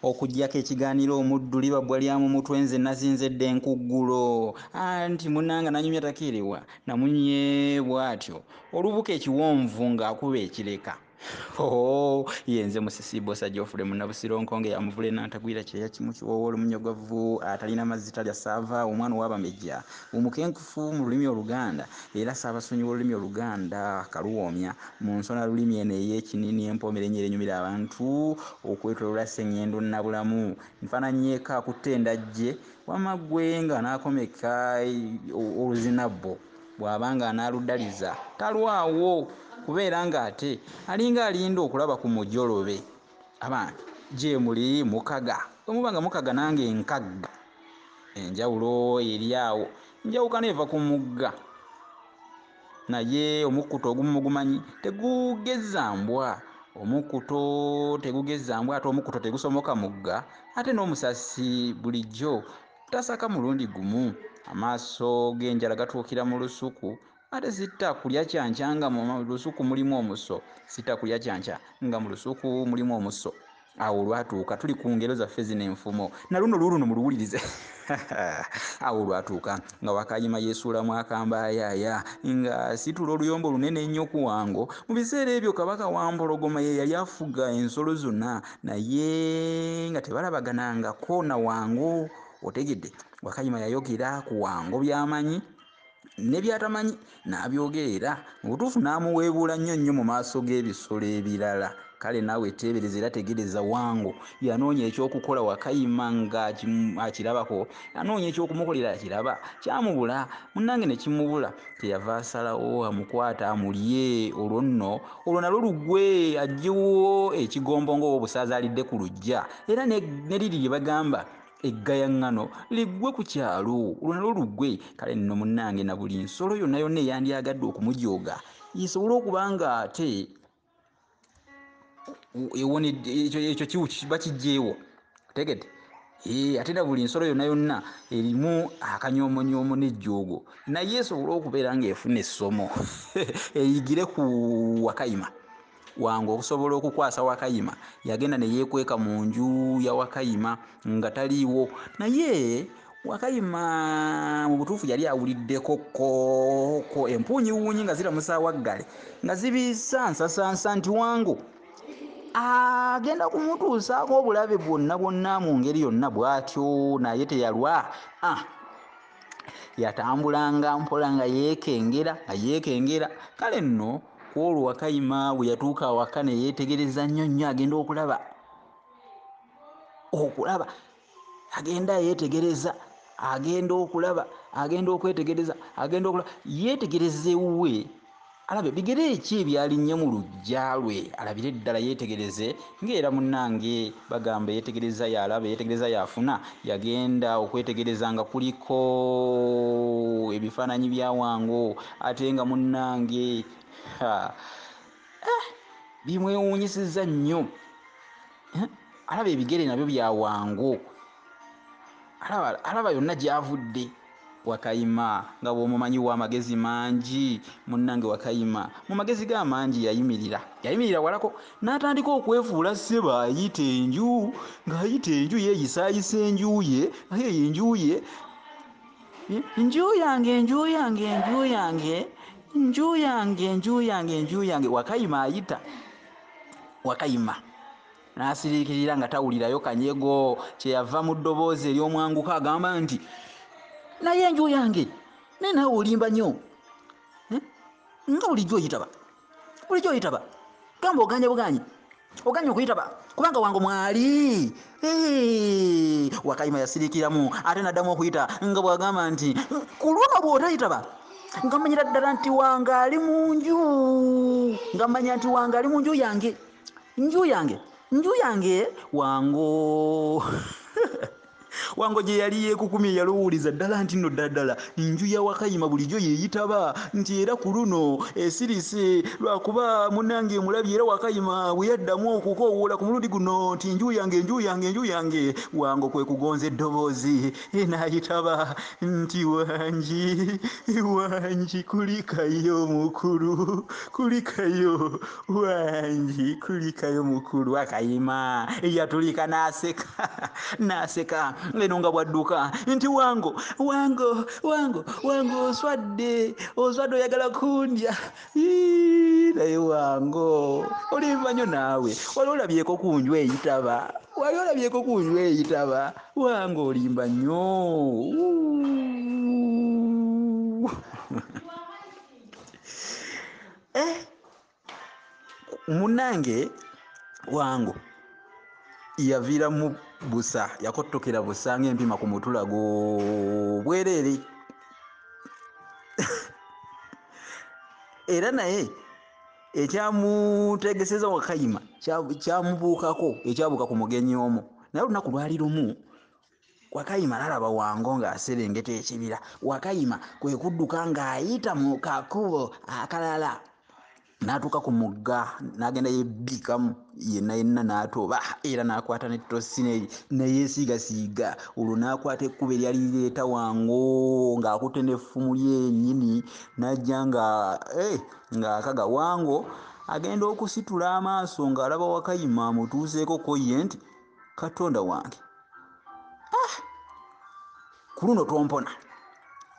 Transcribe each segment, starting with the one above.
Okuggyako ekigaanira omuddu liba bbwa lya mu mutwe, nze nazinze dda enkuggulo. Anti munnanga nanyumya takeerewa, namunye bw'atyo olubuka ekiwonvu ng'akuba ekireka. Oo, yenze Musisi Bbosa Geoffrey Munnabusiro Nkonge ya Muvule Nantagwira Kyeya Kimu Kiwoowo Olumunyogovu atalina mazzi talya ssaava omwana ow'Abambejja omukenkufu mu lulimi Oluganda era Ssaabasonyi w'olulimi Oluganda Kaluwoomya mu nsona lulimi eno ey'ekinini empoomera ennyo era enyumira abantu okwetooloola Ssengendo Nabulamu nfaananyeeko akutte endajje wamma ggwe nga anaakomeka oluzinabbo bw'aba nga anaaluddaliza talwawo kubeera ng'ate alinga alinda okulaba ku mujolobe. Abange gye muli mukaga, bwe muba nga mukaga nange nkagga. Enjawulo eri awo, njawukana eva ku mugga. Naye omukkuto ogumu mugumanyi tegugezza mbwa, omukkuto tegugezza mbwa ate omukkuto tegusomoka mugga, ate n'omusasi bulijjo tasaka mulundi gumu. Amaaso g'enjala gatuukira mu lusuku, ate sitta kulya kyankya nga mu lusuku mulimu omuso. Sitta kulya kyankya nga mu lusuku mulimu omuso. Awo olwatuuka tuli ku ngero zaffe zino enfumo, na luno luuluno muluwulirize. Awo olwatuuka nga Wakayima yeesuulamu akambaayaya ng'asitula oluyombo lunene ennyo ku Wango. Mu biseera ebyo Kabaka Wampologoma ye yali afuga ensolo zonna, naye nga tebalabaganangako na Wango. Otegedde, Wakayima yayogera ku Wango by'amanyi ne by'atamanyi n'abyogerera mu butuufu n'amuweebuula nnyo nnyo mu maaso g'ebisolo ebirala. Kale naawe teebereza era tegereza Wango yanoonya eky'okukola Wakayima nga akirabako, anoonya eky'okumukolera akiraba, kyamubula munnange ne kimubula. Kyeyava asalawo amukwata amulye, olwo nno olwo nalwo lugwe aggyewo ekigombo ng'ow'obusaazi alidde ku luggya, era ne liri lye bagamba eggayaŋŋano liggwe ku kyalo, olwo nalwo lugwe. Kale nno munnange na buli nsolo yonna yonna eyandyagadde okumujooga esobole okuba nga ate ekyo bakiggyeewo, otegedde? Ate na buli nsolo yonna yonna erimu akanyoomonyoomo n'ejjoogo naye esobole okubeera ng'efuna essomo eyigire ku Wakayima. Wango okusobola okukwasa Wakayima yagenda ne yeekweka mu nju ya Wakayima nga taliiwo, naye Wakayima mu butuufu yali awuliddeko kkooko empuunyiwuunyi nga ziramusa awaggale nga zibiisa nsasansa nti Wango agenda kumutuusaako obulabe bwonna bwonna mu ngeri yonna bw'atyo, naye teyalwa. Yatambulanga mpola nga yeekengera nga yeekengera. Kale nno ku olwo Wakayima bwe yatuuka awaka ne yeetegereza nnyo nnyo agenda okulaba agenda yeetegereza agenda okulaba agenda okwetegereza agenda okulaba yeetegereza ewuwe alabe bigere ki ebyalinye mu luggya lwe, alabire ddala yeetegereze ng'era munnange bagamba yeetegereza y'alaba yeetegereza y'afuna. Yagenda okwetegereza nga kuliko ebifaananyi bya Wango ate nga munnange bimwewuunyisizza nnyo. Alaba ebigere nabyo bya Wango, alaba yonna gy'avudde. Wakayima nga bw'omumanyi w'amagezi mangi munnange Wakayima mu magezi ge amangi yayimirira walako n'atandika okwefuula ssebo ayita enju, ng'ayita enju yeeyisaayisa enju ye, eyo enju ye, nju yange enju yange enju yange nju yange enju yange enju yange. Wakayima ayita, Wakayima n'asiriikirira nga tawulirayo kanyego. Kyeyava mu ddoboozi ery'omwanguka agamba nti naye enju yange naye naawe olimba nnyo, nga bulijjo oyitaba, bulijjo oyitaba, gamba oganye buganyi, oganye okuyitaba kubanga Wango mwali. Wakayima yasiriikiramu ate n'addamu okuyita nga bw'agamba nti ku luno bw'otayitaba nga mmanyira ddala nti Wango ali mu nju, nga mmanya nti Wango ali mu nju yange, nju yange, nju yange Wango. Wango gye yali yeekukumye yalowooza ddala nti nno ddala ddala nju ya Wakayima bulijjo yeeyitaba, nti era ku luno esirise lwakuba munnange emulabye. Era Wakayima bwe yaddamu okukoowoola ku mulundi guno nti nju yange, nju yange, nju yange, Wango kwe kugonza eddoboozi n'ayitaba nti wangi, wangi, kulikayo mukulu, kulikayo, wangi, kulikayo mukulu. Wakayima yatulika n'aseka, n'aseka eno nga bwadduka nti wango, wango, wango, wango, oswadde, oswadde, oyagala kundya. Naye wango olimba nnyo naawe, wali olabyeko ku nju eyitaba, wali olabyeko ku nju eyitaba, wango olimba nnyo. Munnange wango yaviiramu busa, yakottokera busa ng'empima ku mutulago bwereere. Era naye ekyamutegeseza Wakayima kyamubuukako, ekyabuuka ku mugenyi omu. Naye olunaku lwali lumu Wakayima n'alaba Wango ng'aserengeta ekibira. Wakayima kwe kudduka ng'ayita mu kakubo akalala n'atuuka ku mugga, n'agenda yebbiikamu yenna yenna n'atoba, era n'akwata n'ettosi ne yeesiigasiiga. Olwo n'akwata ekkubo eryali lireeta Wango ng'akutte n'effumu lye nnyini, n'ajja ng'akaga. Wango agenda okusitula amaaso ng'alaba Wakayima amutuuseeko ko ye nti Katonda wange, ku luno tompona,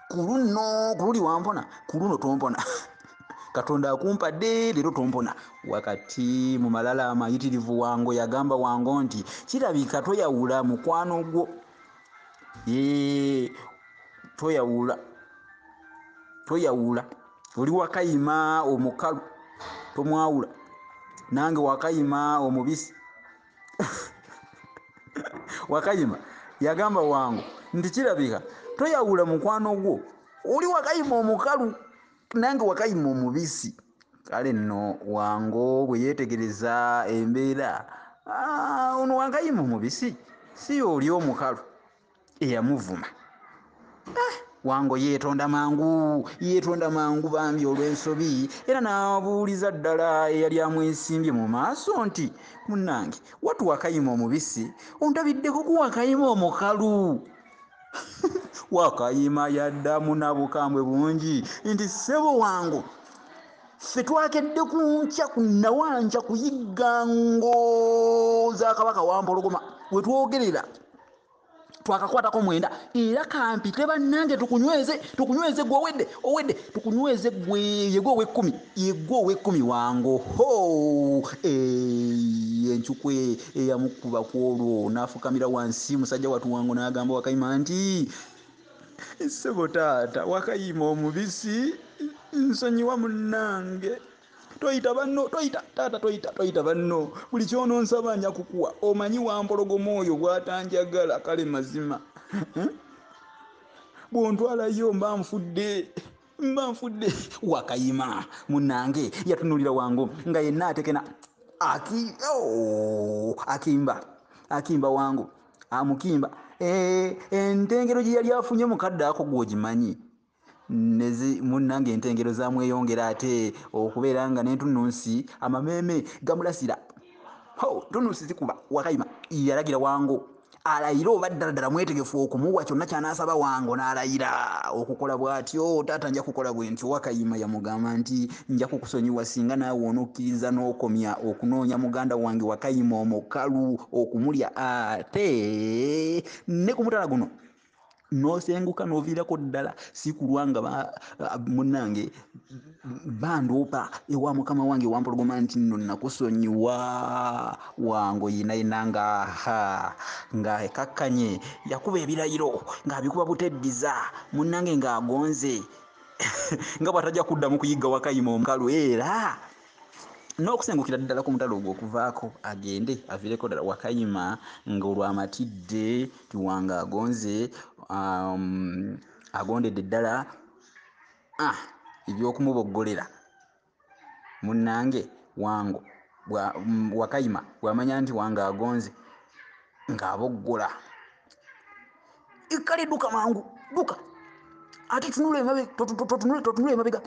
ku luno, ku luli wampona, ku luno tompona, Katonda akumpadde leero tompona. Wakati mu malala amayitirivu Wango yagamba Wango nti kirabika toyawula mukwano gwo, toyawula, toyawula, oli Wakayima omukalu tomwawula, nange Wakayima omubisi. Wakayima yagamba Wango nti kirabika toyawula mukwano gwo, oli Wakayima omukalu nange Wakayima omubisi. Kale nno Wango bwe yeetegereza embeera, ono Wakayima omubisi si oli omukalu eyamuvuma. Wango yeetonda mangu, yeetonda mangu bambi olw'ensobi, era n'abuuliza ddala eyali amwesimbye mu maaso nti munnange watu Wakayima omubisi ondabiddeko ku Wakayima omukalu? Wakayima yaddamu na bukambwe bungi nti ssebo Wango, ffe twakedde ku nkya ku Nawankya kuyigga ngo za Kabaka Wampologoma, we twogerera twakakwatako 9, era kampite bannange tukunyweze, tukunyweze gwe owedde, owedde, tukunyweze gwe, yegwe ow'ekkumi, yegwe ow'ekkumi Wango. Ho, encukwe eyamukuba ku olwo n'afukamira wansi. Musajja wattu Wango n'agamba Wakayima nti ssebo taata Wakayima omubisi, nsonyiwa munnange, toyita banno, toyita taata, toyita, toyita banno, buli ky'onoonsaba nja kukuwa, omanyi Wampologoma oyo bw'atanjagala. Kale mazima bw'ontwalayo mba nfudde, mba nfudde. Wakayima munnange yatunuulira Wango nga yenna atekena, akimba, akimba Wango amukimba. Entengero gye yali afunye mu kadde ako gw'ogimanyi, munnange entengero zamweyongera ate okubeera nga n'entunnunsi amameeme gamulasira. Ho, ntunnunsi zikuba. Wakayima yalagira Wango alayire oba ddala ddala mwetegefu okumuwa kyonna ky'anaasaba. Wango n'alayira okukola bw'atyo, taata nja kukola bwe ntyo. Wakayima yamugamba nti nja kukusonyiwa singa naawe onokkiriza n'okomya okunoonya muganda wange Wakayima omukalu okumulya, ate ne ku mutala guno n'osenguka n'oviirako ddala, si kulwa nga munnange bandoopa ewa mukama wange Wampologoma nti nno nakusonyiwa. Wango yenna yenna nga ekakkanye, yakuba ebirayiro ng'abikuba buteddiza, munnange ng'agonze nga bw'atajja kuddamu kuyigga Wakayima omukalu, era n'okusengukira ddala ku mutala ogwo okuvaako agende aviireko ddala. Wakayima ng'olwamatidde ti Wango agonze, agondedde ddala eby'okumuboggolera. Munnange Wango Wakayima bw'amanya nti Wango agonze ng'aboggola. Kale dduka mangu, dduka, ate tunula emabega, totunula emabega,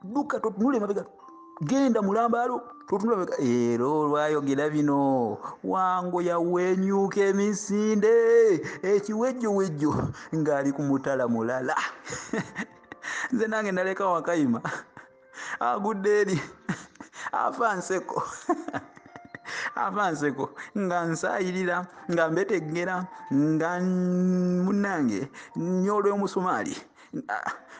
dduka, totunula emabega, genda mulambaalo, totunula emabega. Era olwayogera bino, Wango yawenyuka emisinde ekiwejjowejjo ng'ali ku mutala mulala. Nze nange naleka Wakayima agudde eri afa nseko, afa nseko, nga nsaayirira, nga mbeteggera, nga munnange nnyoola omusumaali,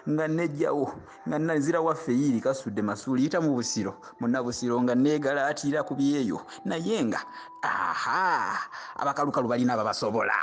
nga nejjawo, nga nazira waffe yiiri Kasudde Masuuli, yita mu Busiro, Munnabusiro, nga neegalaatira ku byeyo, naye nga aha, abakalukalu balina ababasobola.